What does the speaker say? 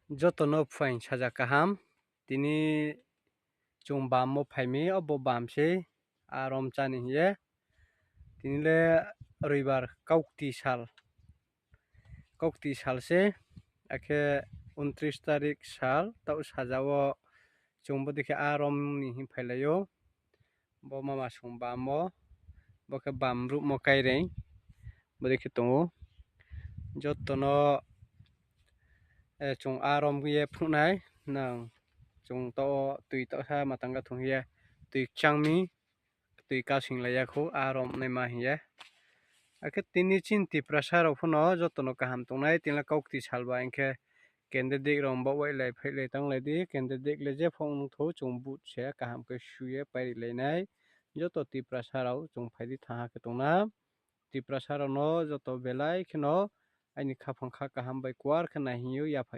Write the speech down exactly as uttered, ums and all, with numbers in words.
Joto no phuaing saja kaham. Tini chung bam wo phai mi, obo bam sei, a rom chá ni hing ye. Tini le roibar kaukti sal, kaukti sal se, akhe ঊনত্রিশ তারিখ sal, taoh saja wo chung bodei khe a rom ni hing phailai ou. Bo mama sung bam wo, bo khe bam ruhmo kaireing, bodei khe tong ou. Joto no, chung a rom ye phnuh nai, nang chung taoh wo tui taoh sa ma tang ga thung ye, tui kchang mi, tui kasoinglai ya khou, a rom naima hing ye. Akhe tini chini Tiprasa rao pho no joto no kaham tongnai, tini le kaukti sal ba hing khe candidate rao baoh wailai phaihlai tanglai di, candidate le je pho ong nung thou, chung vote se kaham khe su ye pairi lai nai. Joto Tiprasa rao chung phai di, thanng ha khe tong na. Tiprasa rao no joto belai kheno aini khaphang kha kaham bai kuar khe nai hing ou, yaphai